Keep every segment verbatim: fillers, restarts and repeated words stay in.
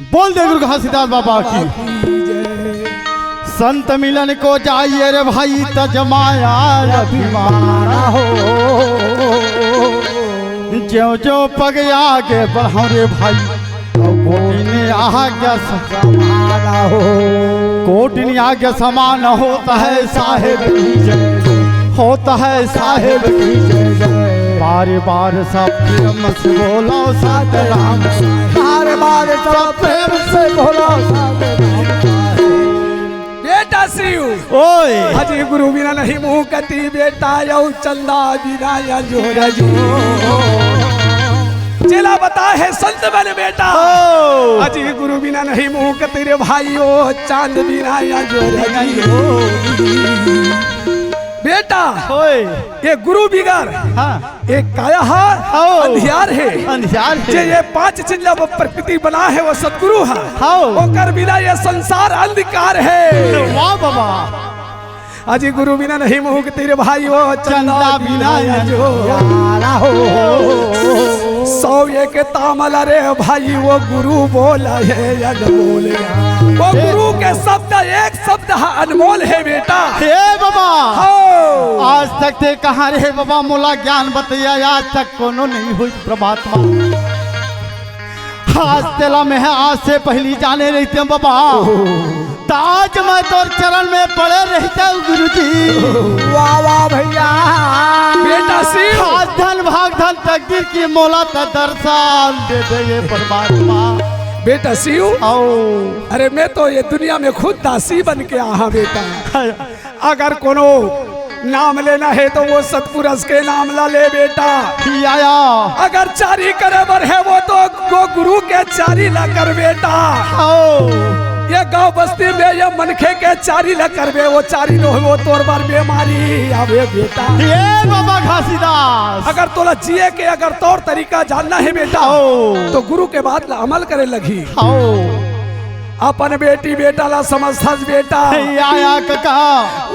बोल दे गुरु घासीदास बाबा की। संत मिलन को जाइए रे भाई, तज माया अभिमान हो। ज्यों ज्यों पग आगे बढ़ाओ रे भाई, कोटि ने आज्ञा समान हो। कोटि ने आज्ञा समान होता है साहेब की जय, होता है साहेब की जय। बार बार सब प्रेम से बोलो सतराम, बार बार सब प्रेम से बोलो सतराम। बेटा शिव। ओए। अजी गुरु बिना नहीं मुँह कति बेटा, यौ चंदा बिना या जोर जी। चेला बता है संत बन बेटा। ओ। अजी गुरु बिना नहीं मुँह कति रे भाई, ओ चांद बिना या जोर जी। बेटा, ओए। ये गुरु बिगर हाँ। एक काया हा, हाओ। अंधियार है। अंधियार है। जे ये पांच चीज ला वो प्रकृति बना है, वो सतगुरु है। हाओ। ओकर बिना ये संसार अंधकार है। वाह बाबा। अजी गुरु बिना नहीं मुँह कति रे भाई, वो चंदा बिना या जो। यारा हो। सौ एक तामल रे भाई, वो गुरु बोला है अनमोल। वो गुरु के शब्द, एक शब्द अनमोल है बेटा। हे बाबा। हो। आज तक ते कहाँ रहे बाबा, मोला ज्ञान बतैया, आज तक कोनो नहीं हुई परमात्मा। आज तेला मैं आज से पहली जाने रहते बाबा, त आज मैं तोर चरण में पड़े रहते गुरुजी। वाह वाह भैया। बेटा शिव। आज धन भाग धन तकदीर की मोला त दर्शन दे दे ये परमात्मा। बेटा शिव। आओ। अरे मैं तो ये दुनिया में खुद दासी बन के आहा बेटा। अगर कोनो नाम लेना है तो वो सतपुरुष के नाम ला ले बेटा। या, या। अगर चारी करे बर है वो तो गो गुरु के चारी ला कर बेटा। आओ। ये गांव बस्ती में ये मनखे के चारी ला करबे, वो चारी नो वो तोर बर बेमारी आवे बेटा। ये बाबा घासीदास। अगर तोला जिए के अगर तौर तरीका जानना है बेटा, आओ। तो गुरु के बात ला अमल करे लगही। आओ। अपन बेटी बेटा ला समझथस बेटा। या, या, कका।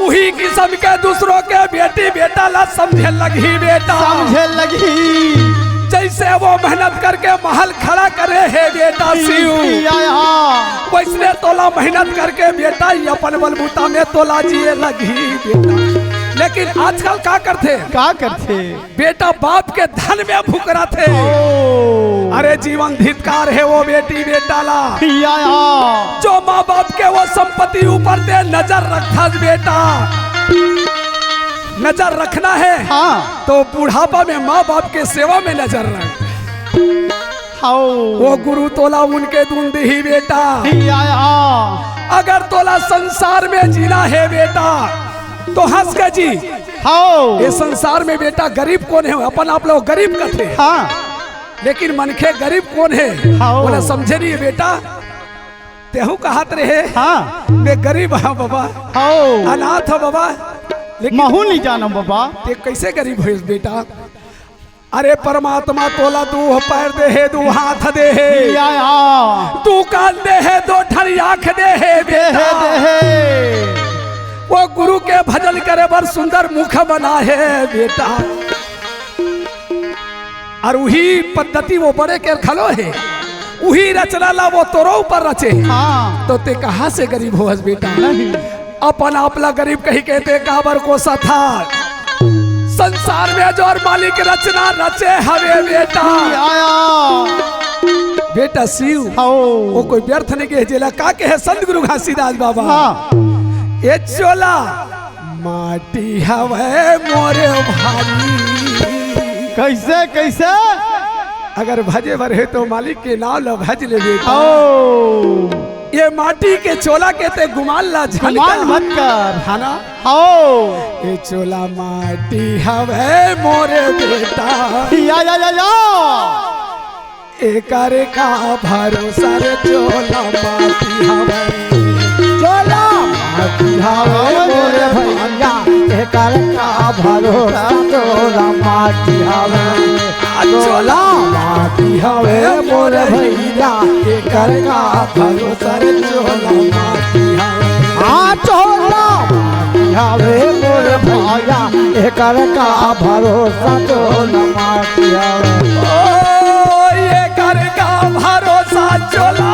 उही किस्म के दूसरों के बेटी बेटा ला समझे लगही बेटा। समझे लगही। जैसे वो मेहनत करके महल खड़ा करे है बेटा शिव। या, या। वैसने तोला मेहनत करके बेटा ही अपन बलबूता में तोला जिए लगही बेटा। लेकिन आजकल का करथे? का करथे? बेटा बाप के धन में भुकराथे। ओ। अरे जीवन धिक्कार है वो बेटी बेटा ला। या, या। जो माँ बाप के वो संपत्ति ऊपर ते नजर रखथस बेटा। नजर रखना है। हाँ। तो बुढ़ापा में माँ बाप के सेवा में नजर रख। हाओ। वो गुरु तोला उनके दून दिही बेटा। या, या। अगर तोला संसार में जीना है बेटा, तो हंस के जी। हाओ। ये संसार में बेटा गरीब कौन है? अपन आप लोग गरीब कथे। हाँ। लेकिन मनखे गरीब कौन है? हाओ। बोला समझे नहीं बेटा। तेहू कहत रहे। हाँ। मैं गरीब हाँ बाबा। हाओ। अनाथ हाँ बाबा। लेकिन महू नहीं जानो बाबा। ते कैसे गरीब होइस बेटा? अरे परमात्मा तोला दू पैर दे हे, दू हाथ दे हे। या, या। दू कान दे हे, दो ठन आँख दे हे दे हे, बेटा। दे हे। वो गुरु के भजन करे बर सुंदर मुख बना हे बेटा। और उही पद्धति वो बड़े के घलो हे, उही रचना ला वो तोरो ऊपर रचे। हाँ। तो ते कहाँ से गरीब होहस बेटा? नहीं। अपन आप ला गरीब कही के ते काबर कोसत हस? संसार में जोर मालिक रचना रचे हवे बेटा। आया। बेटा शिव, हाओ। वो कोई व्यर्थ नहीं कहे, जेला का कहे संत गुरु घासीदास बाबा। हाँ। ये चोला माटी हवे मोरे भाई। कैसे, कैसे? अगर भजे बर हे तो मालिक के नाम ला भज ले बेटा। आओ। ये माटी के चोला के ते गुमान ला झन गुमान कर। मत कर। है ना? आओ। ये चोला माटी हवे मोरे बेटा। या, या, या, या। एकर का भरोसा रे चोला माटी हवे। चोला माटी हवे मोरे भैया, एकर का भरोसा चोला माटी हवे। चोला माटी हवे मोरे भैया, एकर का भरोसा रे चोला माटी हवे। हाँ, चोला माटी हवे मोरे भैया, एकर का भरोसा चोला माटी हवे। ओ, एकर का भरोसा चोला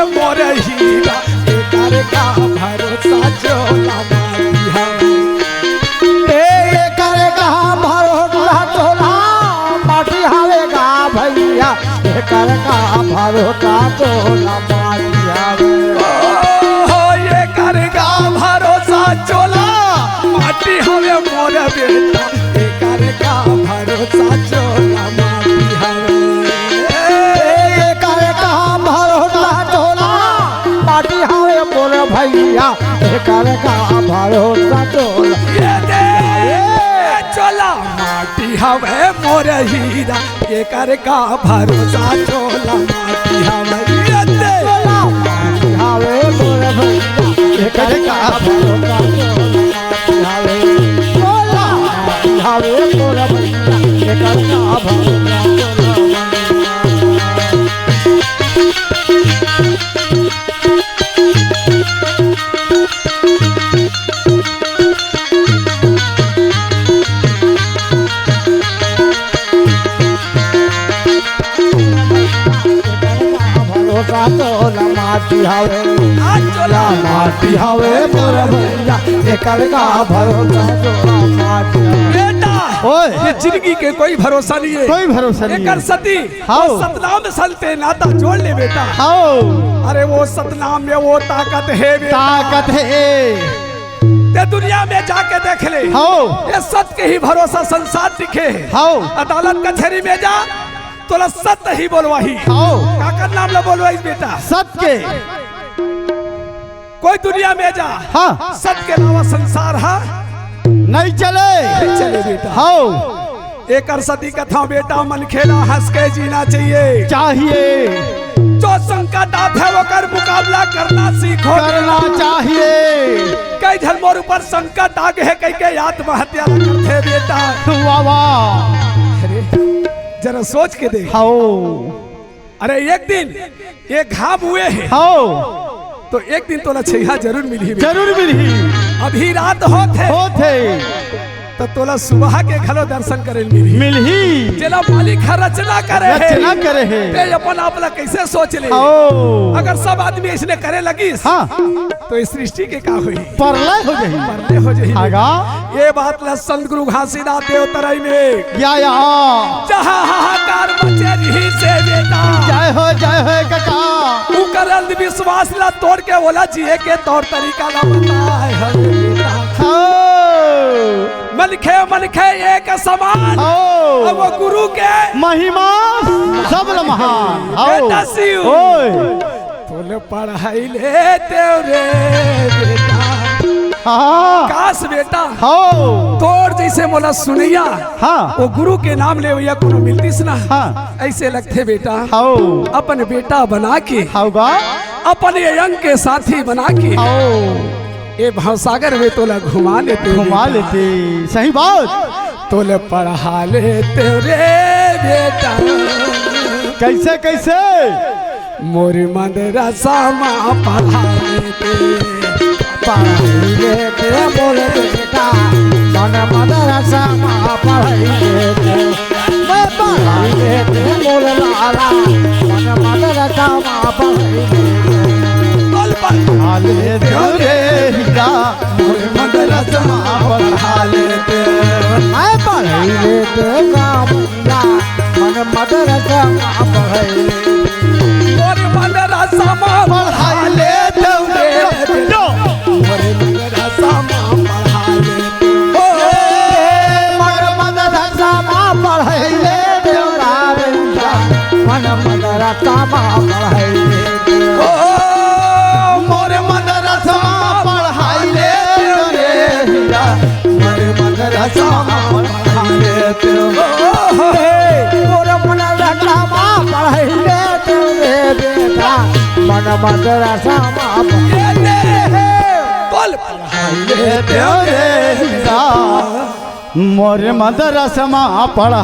मोर हीरा, एकर का भरोसा चोला माटी हवे। ए, एकर का भरोसा चोला माटी हवे गा भैया, एकर का भरोसा चोला माटी हवे। ओ, एकर का भरोसा चोला माटी हवे मोर बेटा, एकर का भरोसा चोला माटी हवे। एकर का भरोसा चोला माटी हवे मोर भैया, एकर का भरोसा चोला। ये दे, ये चोला माटी हवे मोर हीरा, एकर का भरोसा चोला माटी हवे। ये दे। चोला माटी हवे मोर भैया, एकर का भरोसा चोला माटी हवे। चोला माटी हवे मोर भैया, एकर का भरोसा चोला माटी हवे। भरोसा चोला माटी हवे। आ चोला माटी हवे मोर भैया, एकर का भरोसा चोला माटी हवे। बेटा, ओए। ये जिंदगी के कोई भरोसा नहीं है। कोई भरोसा नहीं एकर है। सती, हाँ। वो सतनाम सल ते नाता जोड़ ले बेटा। हाँ। अरे वो सतनाम में वो ताकत है बेटा। ताकत है। ते दुनिया में जाके देख ले। हाँ। ये सत के ही भरोसा संसार टिके है। हाँ। अदालत कचहरी में जा, तोला सत्य ही बोलवाही। हाँ। काकर नाम ला बोलवाही बेटा? सत्य के। कोई दुनिया में जा, हाँ। सत्य के अलावा संसार हा नहीं चले। नहीं चले बेटा। हाँ। एकर सती कथौं बेटा, मनखे ला हंस के जीना चाहिए। चाहिए। जो संकट आथे, ओकर मुकाबला करना सीखो। करना चाहिए। कई झन मोर ऊपर संकट आ गे हे, कहि के आत्महत्या ला करथे बेटा। वाह, वाह। अरे, जरा सोच के देख। हाओ। अरे, एक दिन ये घाम हुए हे। हाओ। तो एक दिन तोला छइहां जरूर मिलही बेटा। जरूर मिलही। अभी रात होत हे। होत हे। त तोला सुबह के घलो दर्शन करे मिलही। मिलही। जेला मालिक ह रचना करे हे। रचना करे हे। ते अपन आप ला कइसे सोच ले? हाओ। अगर सब आदमी अइसने करे लगिस, हाँ। तो इस सृष्टि के का होही? परलय हो जाही। परलय हो जाही। आगा। ये बात ला संत गुरु घासीदास देव तरई में या, या। जहाँ हाहाकार मचे रिहिसे बेटा। जय हो, जय हो कका। उकर अंधविश्वास ला तोड़ के ओला जिए के तौर तरीका ला बताए हवे बेटा। हाँ। मनखे, मनखे एक समान। हाँ। अब वो गुरु के महिमा सबले महान। हाँ। बेटा शिव। ओए। तोले पढ़ाई लेते रे बेटा। हाँ। काश बेटा। हाँ। तोर जइसे मोला सुनइया। हाँ। वो गुरु के नाम लेवइया कोनो मिलतिस ना। हाँ। अइसे लगथे बेटा। हाँ। अपन बेटा बना के। हाँ गा। अपन ये अंग के साथी बना के। हाँ। ए भवसागर में तोला घुमा लेते घुमा बेटा। लेते। सही बात। तोले पढ़ा लेते रे बेटा। कइसे, कइसे? मोर मदरसा मा पढ़ा लेते। पढ़ा लेते मोर बेटा। मन मदरसा मा पढ़ा लेते। मैं पढ़ा लेते मोर लाला। मन मदरसा मा पढ़ा लेते। बोल, बोल। पढ़ा लेते रे हीरा। मोर मदरसा मा पढ़ा लेते। मैं पढ़ा लेते गा मुंडा। मन मदरसा मा पढ़ा लेते। मोर मदरसा मा पढ़ा लेते रे। मोर मदरसा मा पढ़ा लेते। ओ, मोर मदरसा मा पढ़ा लेते गा मुंडा। मन मदरसा मा पढ़ा लेते। ओ, मोर मदरसा मा पढ़ा लेते रे हीरा। मोर मदरसा मा पढ़ा लेते। ओ, हे, मोर मदरसा मा पढ़ा लेते रे बेटा। मन मदरसा मा पढ़ा लेते। बोल। पढ़ा लेते रे हीरा। मोर मदरसा मा पढ़ा।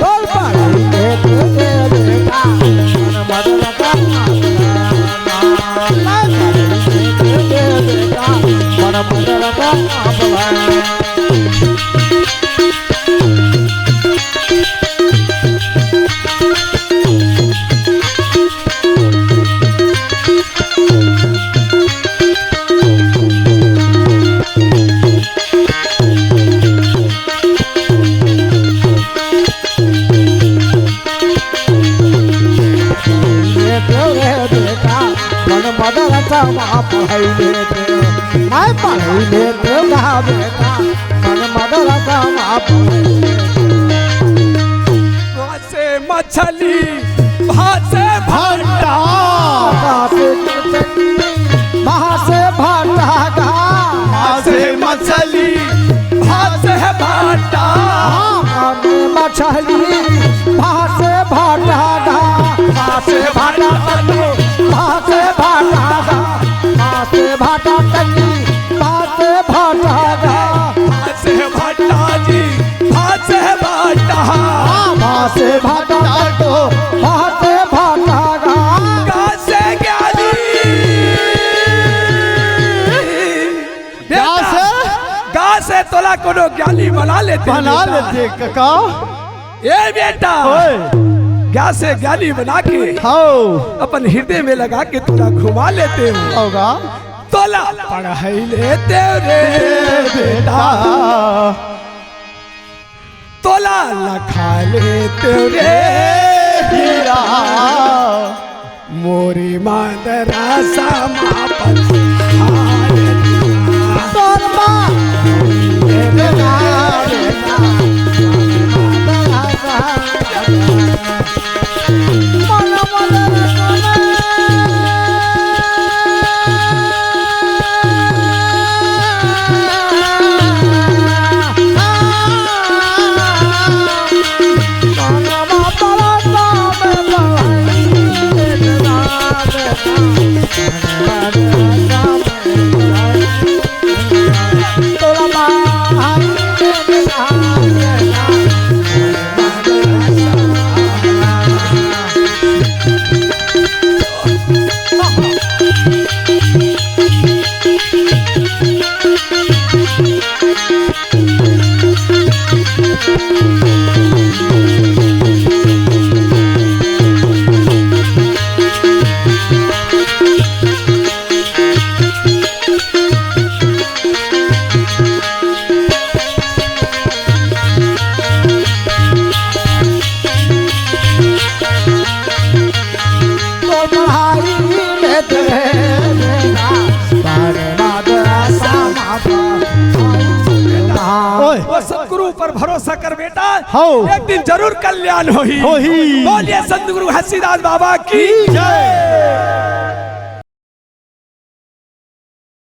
बोल पढ़ा। समा पढ़ाई लेते, मैं पढ़ाई लेते गा बेटा, मन मदरसा मा पढ़ाई लेते। भासे मछली, भासे भंटा। भासे मछली, भासे भंटा गा। भासे मछली, भासे भंटा। हाँ, भासे मछली, भासे भंटा गा। भासे भंटा, भासे भंटा गा। भासे भंटा तनी, भासे भंटा गा। भासे भंटा जी, भासे भंटा। हाँ, भासे भंटा तो, भासे भंटा गा। गा से ज्ञानी। गा बेटा, से? गा से तोला कोनो ज्ञानी बना लेते बना बेटा। लेते कका। ए बेटा, ओए। गा से ज्ञानी बना के हाओ। अपन हृदय में लगा के तोला घुमा लेते हो। होगा। तोला पढ़ाई लेते रे बेटा, तोला लखा लेते रे हीरा। मोरी मदरसा मा पढ़ाई। तोर माँ। ओए। वो सतगुरु ऊपर भरोसा कर बेटा, हौ। एक दिन जरूर कल्याण होही। होही। बोलिए सतगुरु घासीदास बाबा की की जय।